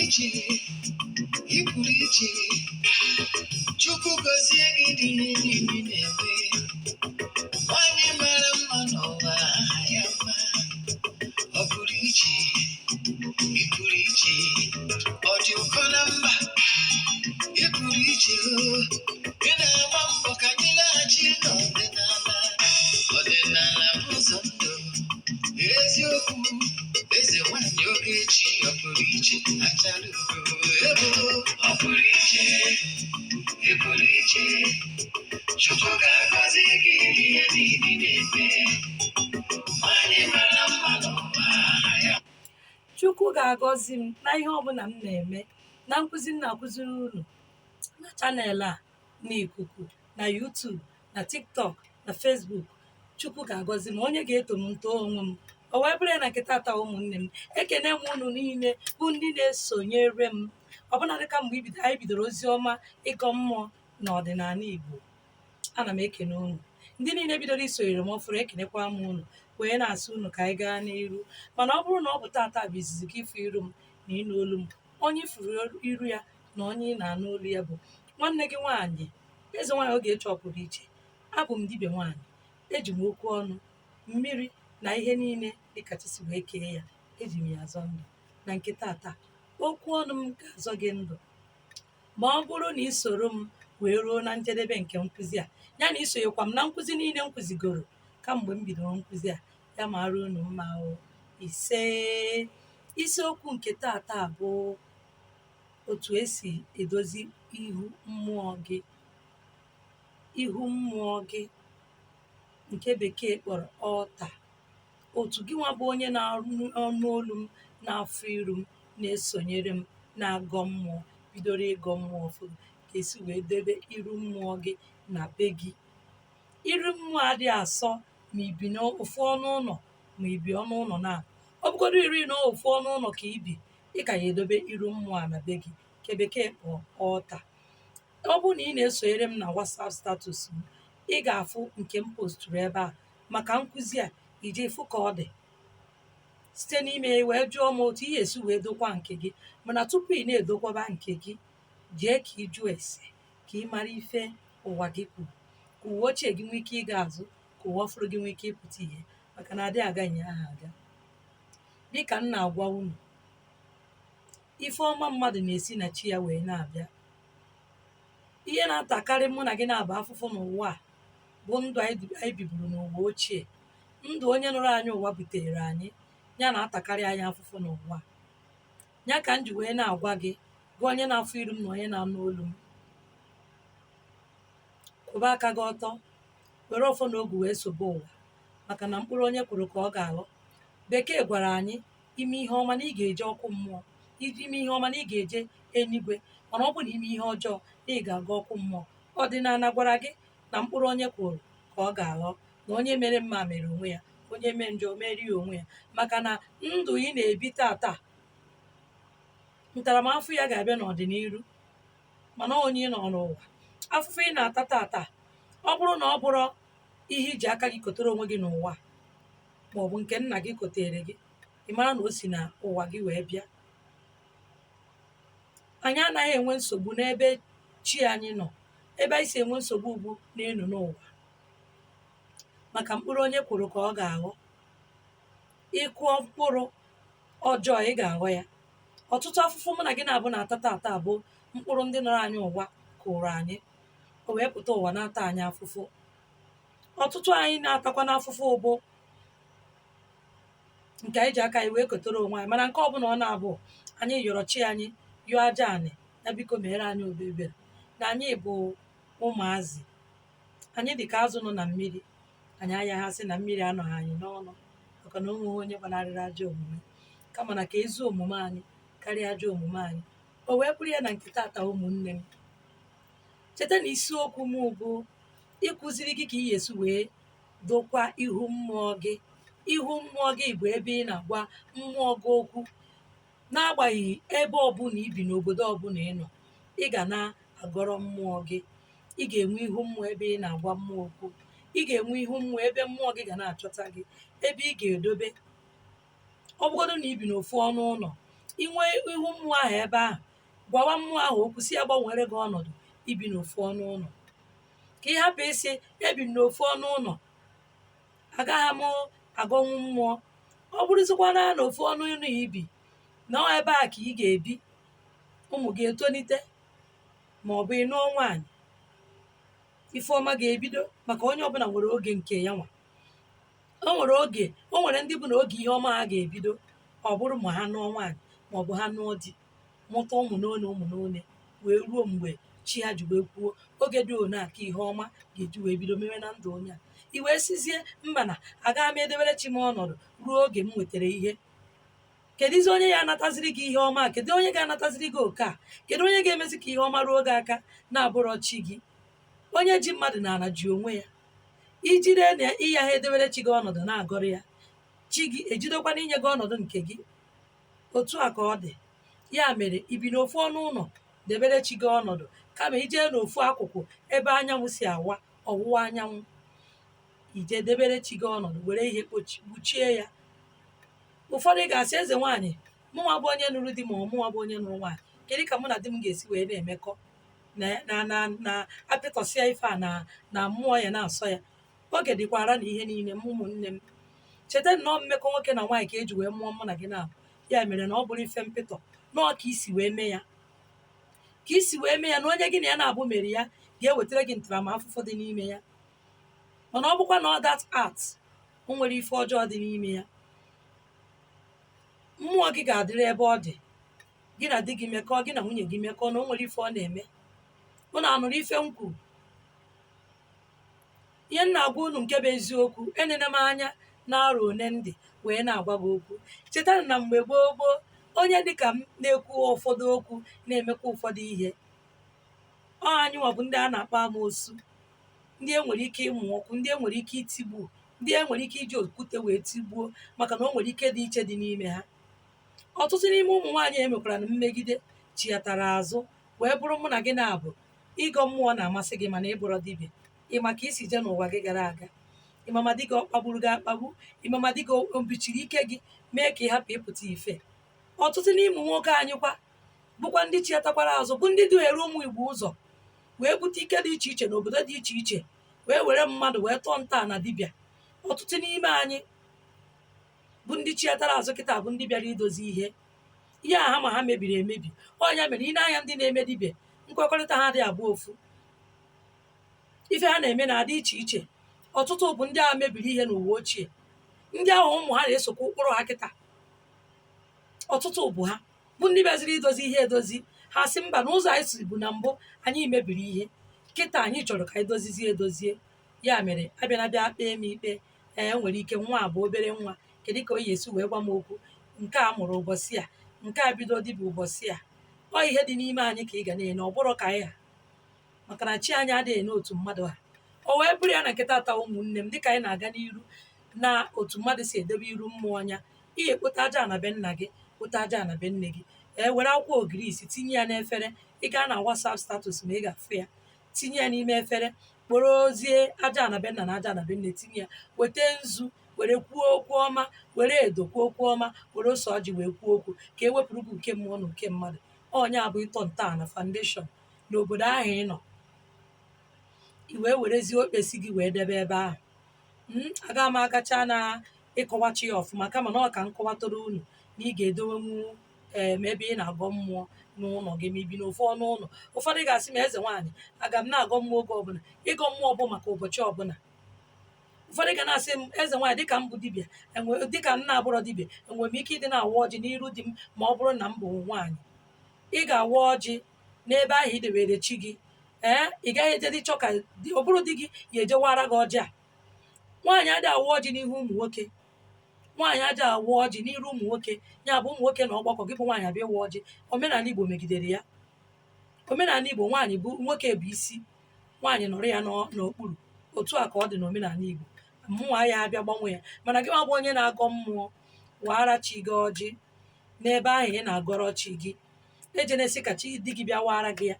Iche, ị pụrụ iche. Chukwu gọzie gị n'ihe niile ị na-eme. Nwanyị mara mma n'ụwa, aha ya mma. Ọ pụrụ iche, ị pụrụ iche. Ọ dị ụkọ na mba, ị pụrụ iche o. Ị na-agba mbọ ka anyị laghachi n'ọdịnala. Ọdịnala bụ ụzọ ndụ. Eziokwu, eze nwanyị Ogechi, ọ pụrụ iche, achara ugo ebo. Ọ pụrụ iche, ị pụrụ iche. Chukwu ga-agọzi gị n'ihe niile ị na-eme. Nwanyị mara mma n'ụwa, aha ya. Chukwu ga-agọzi m na ihe ọbụla m na-eme, na nkụzi m na-akụziri unu na channel a, n'ikuku, na YouTube, na TikTok, na Facebook. Chukwu ga-agọzi m. Onye ga-eto m, ntoo onwe m. O wee bụrụ ya na nke tata, ụmụnne m, ekene m unu niile bụ ndị na-esonyere m, ọbụna dịka mgbe anyị bidoro ozi ọma ịgọ mmụọ na ọdịnala Igbo. Ana m ekene unu ndị niile bidoro isonyere m ọfụrụ. Ekenekwa m unu wee na-asị unu ka anyị gaa n'iru. Mana ọ bụrụ na ọ bụ tata bụ izizi gị ịfụ iru m na ịnụ olu m, onye ifuru iru ya na onye ị na-anụ olu ya bụ nwanne gị nwaanyị, eze nwaanyị Ogechi ọpụrụ iche. Abụ m dibịa nwaanyị. Eji m okwu ọnụ, mmiri na ihe niile dịka chi si wee kee ya, eji m ya azọ ndụ. Na nke tata, okwu ọnụ m ga-azọ gị ndụ ma ọ bụrụ na ị soro m wee ruo na njedebe nke nkụzi a, ya na isonyekwa m na nkụzi niile m kụzigoro kamgbe m bidoro nkụzi a. Ya mara unu mma o. Ise. Isiokwu nke tata bụ otu esi edozi ihu mmụọ gị, ihu mmụọ gị nke Bekee kpọrọ altar. Otu gị nwa bụ onye na-anụ ọnụ olu m, na-afụ iru m, na-esonyere m na-agọ mmụọ, bidoro ịgọ mmụọ ọfụrụ, ka esi wee debe iru mmụọ gị na be gị. Iru mmụọ adịghị asọ ma ibi n'ofu ọnụ ụlọ ma ibi ọnụ ụlọ na ọ bụgodo iri na ofu ọnụ ụlọ ka ibi, ị ka ya edobe iru mmụọ a na be gị nke Bekee kpọọ altar. Ọ bụrụ na ị na-esonyere m na WhatsApp status m, ị ga-afụ nke m posturu ebe a maka nkụzi a iji fụ ka ọ dị site n'ime ya wee jụọ m otu ị ga-esi wee dokwa nke gị. Mana tupu ị na-edokwaba nke gị, jee ka ị jụọ ese ka ị mara ife ụwa gị kwuru, ka ụwa ochie gị nwee ike ịga azụ, ka ụwa ọfụrụ gị nwee ike ịpụta ihe, maka na adịghị aga ụnyaahụ aga. Dịka m na-agwa unu, ife ọma mmadụ na-esi na chi ya wee na-abịa. Ihe na-atakarị mụ na gị na-abụ afụfụ n'ụwa a bụ ndụ anyị biburu n'ụwa ochie, ndụ onye nụrụ anyị ụwa butere anyị, ya na-atakarị anyị afụfụ n'ụwa a. Ya ka m ji wee na-agwa gị, gị onye na-afụ iru m na onye na-anụ olu m, kwụba aka gị ọtọ, were ọfọ na ogu wee sobe ụwa, maka na mkpụrụ onye kwuru ka ọ ga-aghọ. Bekee gwara anyị, ime ihe ọma na ị ga-eje ọkụ mmụọ, iji ime ihe ọma na ị ga-eje eluigwe, mana ọ bụ na ime ihe ọjọọ na ị ga-aga ọkụ mmụọ. Ọdịnala gwara gị na mkpụrụ onye kwuru ka ọ ga-aghọ, na onye mere mma mere onwe ya, onye mee njọ mere ya onwe ya, maka na ndụ ị na-ebi tata, ntaramahụhụ ya ga-abịa n'ọdịnihu. Mana onye ị nọ n'ụwa, afụfụ ị na-ata tata, ọ bụrụ na ọ bụrụ ihe iji aka gị kotere onwe gị n'ụwa, ma ọ bụ nke nna gị kotere gị, ị mara na o si na ụwa gị wee bịa. Anyị anaghị enwe nsogbu n'ebe chi anyị nọ. Ebe anyị si enwe nsogbu bụ n'elu n'ụwa, maka mkpụrụ onye kwuru ka ọ ga-aghọ. Ịkụọ mkpụrụ ọjọọ, ị ga-aghọ ya. Ọtụtụ afụfụ mụ na gị na-abụ na-ata tata bụ mkpụrụ ndị nọrọ anyị ụwa kụrụ anyị, o wee pụta ụwa na-ata anyị afụfụ. Ọtụtụ anyị na-atakwa n'afụfụ bụ nke anyị ji aka anyị wee kotere onwe anyị. Mana nke ọbụla ọ na-abụ, anyị yọrọ chi anyị, yọọ aja anị ya, biko meere anyị obebere, na anyị bụ ụmụazị. Anyị dị ka azụ nọ na mmiri. Anyị agaghị asị na mmiri anọghị anyị n'ọnụ, maka na o nweghị onye gbanarịrị ajọ omume, kama na ka ezi omume anyị karịa ajọ omume anyị. O wee bụrụ ya na nke tata, ụmụnne m, cheta na isiokwu m bụ ịkụziri gị ka ị ga-esi wee dokwa ihu mmụọ gị. Ihu mmụọ gị bụ ebe ị na-agwa mmụọ gị okwu. N'agbanyeghị ebe ọbụla ibi, n'obodo ọbụla ị nọ, ị ga na-agọrọ mmụọ gị. Ị ga-enwe ihu mmụọ ebe ị na-agwa mmụọ okwu. Ị ga-enwe ihu mmụọ ebe mmụọ gị ga na-achọta gị, ebe ị ga-edobe. Ọ bụgodu na ibi n'ofu ọnụ ụlọ, Inwe ihu mmụọ ahụ ebe ahụ, gwawa mmụọ ahụ okwu, si ya gbanwere gị ọnọdụ ibi n'ofu ọnụ ụlọ, ka ị hapụ ịsị ebi m n'ofu ọnụ ụlọ, agaghị m agọnwu mmụọ. Ọ bụrụzikwana na ofu ọnụ ụlọ ibi na ọ ebe a ka ị ga-ebi, ụmụ gị etonite ma ọ bụ ị nụọ nwaanyị, ifeọma ga-ebido. Maka onye ọbụla nwere oge nke ya nwa. O nwere oge, o nwere ndị bụ na oge ihe ọma ha ga-ebido ọ bụrụ ma ha nụọ nwaanyị ma ọ bụ ha nụọ di, mụta ụmụ n'one, ụmụ n'one, wee ruo mgbe chi ha ji wee kwuo oge dị one a ka ihe ọma ga-eji wee bido mewe na ndụ onye a. I wee sizie mba na agaghị m edebere chi m ọnọdụ ruo oge m nwetara ihe. Kedụzi onye ya anataziri gị ihe ọma? Kedu onye ga-anataziri gị oke a? Kedu onye ga-emezi ka ihe ọma ruo gị aka na-abụrọ chi gị? Onye ji mmadụ na ala ji onwe ya. Ijide na ịya ha edebere chi gị ọnọdụ na-agọrọ ya, chi gị ejidekwana inye gị ọnọdụ nke gị. Otu a ka ọ dị. Ya mere, ibi n'ofu ọnụ ụlọ, debere chi gị ọnọdụ, kama ijee n'ofu akụkụ ebe anyanwụ si awa, ọwụwa anyanwụ, ije debere chi gị ọnọdụ, were ihe kpuchie ya. Ụfọdụ ga-asị, eze nwaanyị, mụnwa bụ onye nụrụ di ma ọ mụnwa bụ onye nụrụ nwaanyị, kedu ka mụ na di m ga-esi wee na-emekọ na na na na apịtọsịa ife a na na mmụọ ya na-asọ ya? Oge dịkwara na ihe niile. M ụmụnne m, cheta nnọọ mmekọ nwoke na nwaanyị ka eji wee mụọ mụ na gị na ya mere na ọ bụrụ ife mpịtọ nọọ ka isi wee mee ya, ka isi wee mee ya na onye gị na ya na-abụ mere ya ga-ewetara gị ntaramahụhụ dị n'ime ya. Mana ọ bụkwa na ọ that art o nwere ife ọjọọ dị n'ime ya, mmụọ gị ga-adịrị ebe ọ dị. Gị na di gị mekọọ, gị na nwunye gị mekọọ, na o nwere ife ọ na-eme. Unu anụrụ ife m kwuru? Ihe m na-agwa unu nke bụ eziokwu, enene m anya na-arọ one ndị wee na-agwa gị okwu. Chetara na mgbe gboo gboo, onye dịka m na-ekwu ụfọdụ okwu, na-emekwa ụfọdụ ihe, ọ anyị nwa bụ ndị a na-akpọ amoosu, ndị e nwere ike ịmụ ọkụ, ndị e nwere ike itigbu, ndị e nwere ike iji okwute wee tigbuo, maka na o nwere ike dị iche dị n'ime ha. Ọtụtụ n'ime ụmụ nwaanyị emekwara na mmegide chighatara azụ wee bụrụ mụ na gị na-abụ. Ịgọ mmụọ na-amasị gị, mana ịbụrọ dibịa. Ị maka isi jee n'ụwa gị gara aga, ịmama di gị ọ kpagburu gị akpagbu, ịmama di gị o bichiri ike gị mee ka ị hapụ ịpụta ife. Ọtụtụ n'ime nwoke anyị kwa bụkwa ndị chighatakwara azụ, bụ ndị duhere ụmụ Igbo ụzọ wee bute ike dị iche iche n'obodo dị iche iche, wee were mmadụ wee tọọ ntọala dibịa. Ọtụtụ n'ime anyị bụ ndị chiatara azụ kịta bụ ndị bịara idozi ihe ihe a ha ma ha mebiri emebi. Ọnya mere ị na-anya ndị na-eme dibịa, nkwekọrịta ha dị abụọ ofu, ife ha na-eme na-adị iche iche. Ọtụtụ bụ ndị agha mebiri ihe n'ụwa ochie, ndị ahụ ụmụ ha na-esokwa ụkpụrụ ha kịta. Ọtụtụ bụ ha bụ ndị bịaziri idozi ihe edozi. Ha sị mba, na ụzọ anyị si bụ na mbụ anyị mebiri ihe, kịta anyị chọrọ ka anyị dozizie edozie. Ya mere, abịana bịa kpee m ikpe. Ee, nwere ike nwa a bụ obere nwa, kedu ka o yi esi wee gwa m okwu? Nke a mụrụ ụbọchị a, nke a bido dibịa ụbọchị a. Ọ ihe dị n'ime anyị ka ị ga na-ene, ọ bụrụ ka anyị ha, maka na chi anyị adịghị n'otu mmadụ ha. O wee bụrụ ya na nkịta ata. Ụmụnne m, dịka anyị na-aga n'iru na otu mmadụ si edebe iru mmụọ anya, ihe kpota aja na be nna gị, kpota aja na be nne gị, ee, were akwụkwọ ogiri isi tinye ya n'efere. Ị gaa na WhatsApp status ma ị ga-afụ ya. Tinye ya n'ime efere, kpọrọ ozie aja na be nna na aja na be nne, tinye ya, weta nzu were kwuo okwu ọma, were edo kwuo okwu ọma, were ose ọjị wee kwuo okwu ka e wepụrụ gị uke mmụọ na uke mmadụ. Ọnya bụ ịtọ ntọala foundation n'obodo ahụ ị nọ. I wee werezie okpesi gị wee debe ebe ahụ. Aga m agacha na ịkọwachi ya ọfụma, kama na ọ ka nkọwatara unu na ị ga-edowenwu ee ma ebe ị na-agọ mmụọ n'ụlọ gị, ma ibi n'ofu ọnụ ụlọ. Ụfọdụ ga-asị ma, eze nwaanyị, aga m na-agọ mmụọ oge ọbụla? Ịgọ mmụọ bụ maka ụbọchị ọbụla. Ụfọdụ ga na-asị m, eze nwaanyị, dịka m bụ dibịa, enwe dịka m na-abụrọ dibịa, enwere m ike ịdị na-awa ọjị n'iru di m ma ọ bụrụ na m bụ nwaanyị? Ị ga-awa ọjị n'ebe ahụ ị debere chi gị. Ee, ị gaghị eje dị chọ ka ọ bụrụ di gị ya ejewara gị ọjị a. Nwaanyị adịghị awa ọjị n'ihu ụmụ nwoke. Nwaanyị adịghị awa ọjị n'iru ụmụ nwoke, ya bụ ụmụ nwoke na ọgbakọ gị bụ nwaanyị abịa ịwa ọjị. Omenala Igbo megidere ya. Omenala Igbo, nwaanyị bụ nwoke bụ isi, nwaanyị nọrọ ya n'okpuru. Otu a ka ọ dị n'omenala Igbo. Mmụọ ya abịa gbanwee ya, mana gị nwa bụ onye na-agọ mmụọ, wara chi gị ọjị n'ebe ahụ ị na-agọrọ chi gị. Ejenesi ka chi di gị bịa wara gị ya.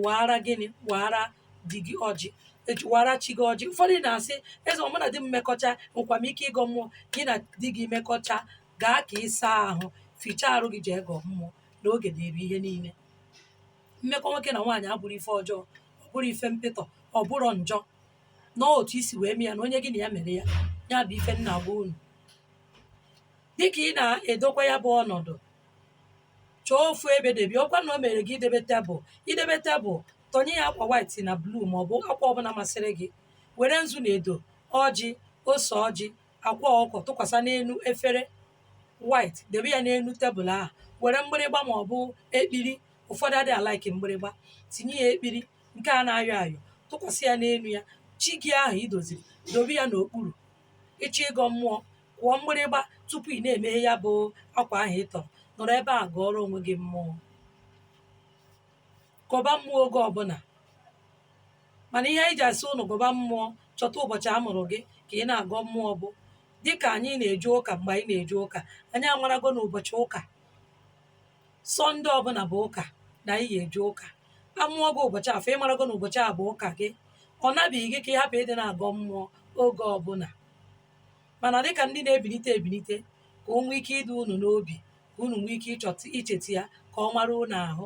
Wara gịnị? Wara di gị ọjị, eji wara chi gị ọjị. Ụfọdụ na-asị, eze, mụ na di m mekọcha, nwekwa m ike ịgọ mmụọ? Gị na di gị mekọcha, gaa ka ị saa ahụ. Fichaa arụ gị, jee gọọ mmụọ na oge dịrị ihe niile. Mmekọ nwoke na nwaanyị abụrụ ife ọjọọ, ọ bụrụ ife mpịtọ, ọ bụrọ njọ nọọ otu isi wee mee ya na onye gị na ya mere ya. Ya bụ ife nna agwa unu, dịka ị na-edokwa ya bụ ọnọdụ, chọọ ofu ebe debi ọkwa na o mere gị idebe tebụl. Idebe tebụl, tọnye ya akwa white na blue maọbụ akwa ọbụla masịrị gị. Were nzu na edo, ọjị, ose ọjị, akwa ọkụkọ tụkwasị n'elu efere white, debe ya n'elu tebụl ahụ. Were mgbịrịgba maọbụ ekpiri, ụfọdụ adịghị a-like mgbịrịgba, tinye ya ekpiri nke a na-ayọ ayọ, tụkwasị ya n'elu ya. Chi gị ahụ idoziri, dobe ya n'okpuru. Ịchọ ịgọ mmụọ, kwụọ mgbịrịgba tupu ị na-emeghe ya bụ akwa ahụ ị tọrọ. Nọrọ ebe a gụọrọ onwe gị mmụọ, gọba mmụọ oge ọbụla. Mana ihe anyị ji asị ụnụ gọba mmụọ, chọta ụbọchị a mụrụ gị ka ị na-agọ mmụọ, bụ dịka anyị na-eje ụka. Mgbe anyị na-eje ụka, anyị amarago na ụbọchị ụka, Sọnde ọbụla bụ ụka, na anyị ga-eje ụka. Amụọ gị ụbọchị afọ, ịmarago na ụbọchị a bụ ụka gị. Ọ nabighị gị ka ị hapụ ịdị na-agọ mmụọ oge ọbụla. Mana dịka ndị na-ebilite ebilite, ka o nwee ike ịdị unu n'obi, ka unu nwee ike ịchọta icheta ya, ka ọ mara unu ahụ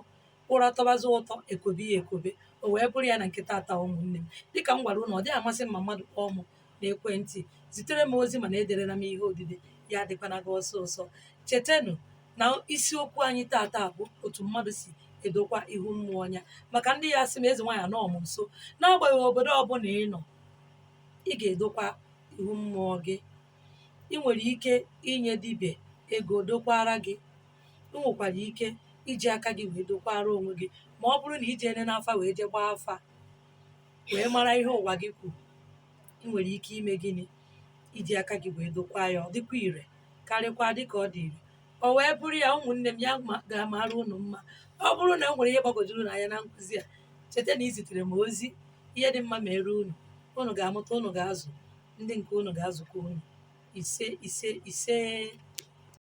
ụra tọbazi ụtọ, ekobe ya ekobe, o wee bụrụ ya. Na nke tata, ụmụnne m, dịka m gwara unu, ọ dịghị amasị m ma mmadụ kpọọ m n'ekwentị, zitere m ozi, mana ederela m ihe odide ya adịkwana gị ọsọ ọsọ. Chetanụ na isiokwu anyị tata bụ otu mmadụ si edokwa ihu mmụọ ya. Maka ndị ya sị m, "Eze nwaanyị, anọ m nso," n'agbanyeghị obodo ọbụla ị nọ, ị ga-edokwa ihu mmụọ gị. Ị nwere ike inye dibịa ego dokwara gị, ị nwekwara ike iji aka gị wee dokwara onwe gị. Ma ọ bụrụ na ije ene n'afa wee jee gbaa afa wee mara ihe ụwa gị kwuru, ị nwere ike ime gịnị? Iji aka gị wee dokwa ya, ọ dịkwa ire karịkwa dịka ọ dị ire. O wee bụrụ ya, ụmụnne m, ya ga-amara unu mma. Ọ bụrụ na e nwere ihe gbagwojuru unu anya na nkụzi a, cheta na izitere m ozi. Ihe dị mma mere unu. Unu ga-amụta, unu ga-azụ ndị nke unu, ga-azụkwa unu. Ise, ise, ise.